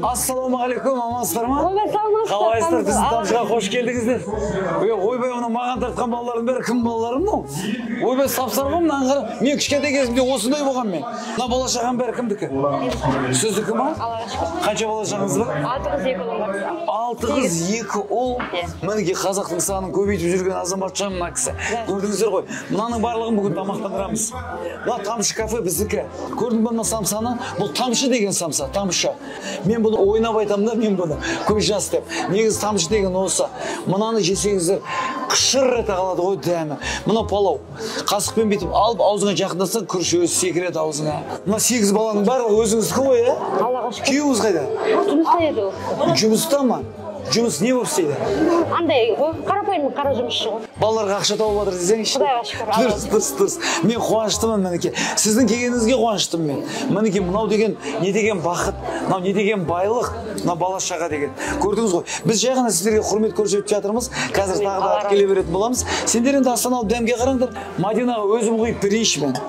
Ассалаумағалейкум, амансыздар ма? Қалайсыздар? Біздің Тамшыға қош келдіңіздер. Ойбай, мына маған тартқан балалардың бәрі кім балалары мынау? Ойбай, сап-сары ғой мынаны қара. Мен кішкентай кезімде осындай болған мен. Мына бала шағаның бәрі кімдікі? Сіздікі ма? Қанша бала шағаңыз бар? 6 қыз, 2 ұлым бар. 6 қыз, 2 ұл. Мінекей қазақтың санын көбейтіп жүрген азаматша мына кісі. Көрдіңіздер ғой. Мынаның барлығын бүгін тамақтандырамыз. Мына Тамшы кафе біздікі. Көрдің бе мына самсаны? Бұл Тамшы деген самса, Тамшы. Мен бұны ойнап айтамын да, мен бұны көз жас деп. Негізі Тамшы деген осы. Мынаны жесеңіздер қышыр ете қалады ғой дәмі. Мына палау. Қасықпен бүйтіп алып аузыңа жақындасаң, күріш өзі секіреді аузыңа. Мына 8 баланың барлығы өзіңіздікі ғой, ә? Аллаға шүкір. Күйеуіңіз қайда? Жұмыста еді ол. Жұмыста ма? Жұмыс не болып істейді? Андай ғой, қарапайым қара жұмысшы ғой. Балаларға ақша тауып жатыр десеңізші. Құдайға шүкір. Дұрыс, дұрыс, дұрыс. Мен қуаныштымын мінекей. Сіздің келгеніңізге қуаныштымын мен. Мінекей мынау деген не деген бақыт, мынау не деген байлық, мынау бала шаға деген. Көрдіңіз ғой. Біз жай ғана сіздерге құрмет көрсетіп жатырмыз. Қазір тағы да келе беретін боламыз. Сендер енді астан алып дәмге қараңдар. Мадинаға өзім құйып берейінші мен.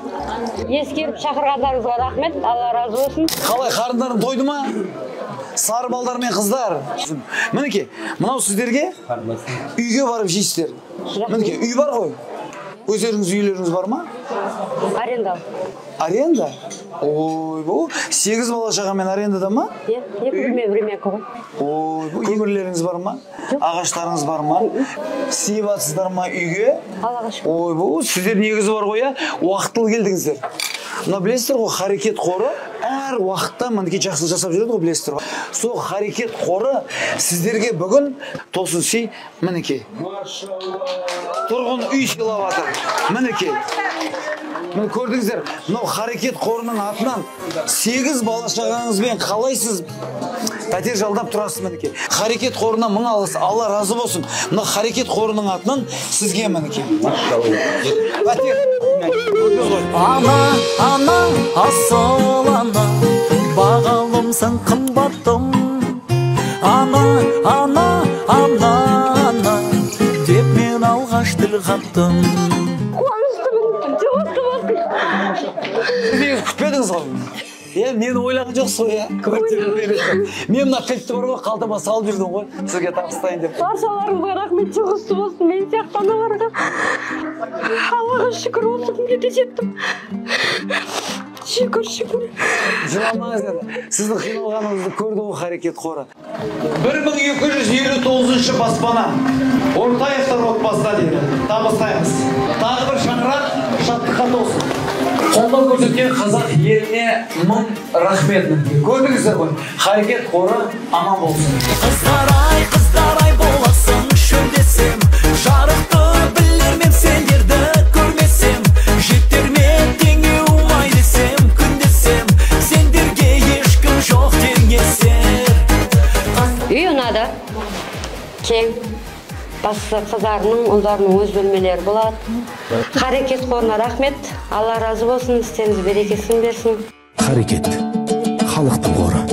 Ескеріп шақырғандарыңызға рахмет. Алла разы болсын. Қалай, қарындарың тойды ма? Сары балдар мен қыздар. Мінекей, мынау сіздерге үйге барып жейсіздер. Мінекей, үй бар ғой. Өздеріңіз үйлеріңіз бар ма? Аренда. Аренда? Ойбой, 8 бала шағамен арендада ма? Иә, 2 бөлме времянка ғой. Ойбой, көмірлеріңіз бар ма? Ағаштарыңыз бар ма? Сыйып жатсыздар ма үйге? Аллаға шүкір. Ойбой, сіздер негізі бар ғой, уақытылы келдіңіздер. Мына білесіздер ғой, Харекет қоры әр уақытта мінекей жақсылық жасап жүреді ғой, білесіздер ғой. Сол Харекет қоры сіздерге бүгін тосын сый мінекей. Тұрғын үй сыйлап жатыр. Мінекей. Міне көрдіңіздер, мынау Харекет қорының атынан 8 бала шағаңызбен қалайсыз пәтер жалдап тұрасыз мінекей. Харекет қорына мың алғыс, Алла разы болсын. Мына Харекет қорының атынан сізге мінекей. Пәтер. Ана, ана, асыл ана, бағалымсың қымбаттым. Ана, ана, ана, ана, деп мен алғаш тіл қаттым. Қуаныштымын, жұғысты болсын. Сіз күтпедіңіз ғой. Е, мені ойлаған жоқсыз ғой, е? Квартира береді. Мен мына кілтті бар ғой, қалтама салып жүрдім ғой, сізге табыстайын деп. Баршаларыңызға рахмет, жұғысты болсын, мен сияқты аналарға. Аллаға шүкір, осы күнге де жеттім. Шүкір, шүкір. Жыламаңыз енді. Сіздің қиналғаныңызды көрді ғой Харекет қоры. 1259-шы баспана. Ортаевтар отбасына дейді. Табыстаймыз. Тағы бір шаңырақ шаттыққа толсын. Қолдау көрсеткен қазақ еліне мың рахмет. Көрдіңіздер ғой, Харекет қоры аман болсын. Қыздар ай, қыздар ай боласың шөлдесем, жарықты білермем сендерді көрмесем, жетер ме теңеу ай десем, күн десем, сендерге ешкім жоқ теңесер. Үй ұнады, кең. Бастысы қыздарының, ұлдарының өз бөлмелері болады. Харекет қорына рахмет. Алла разы болсын, істеріңіз берекесін берсін. Харекет, халықтың қоры.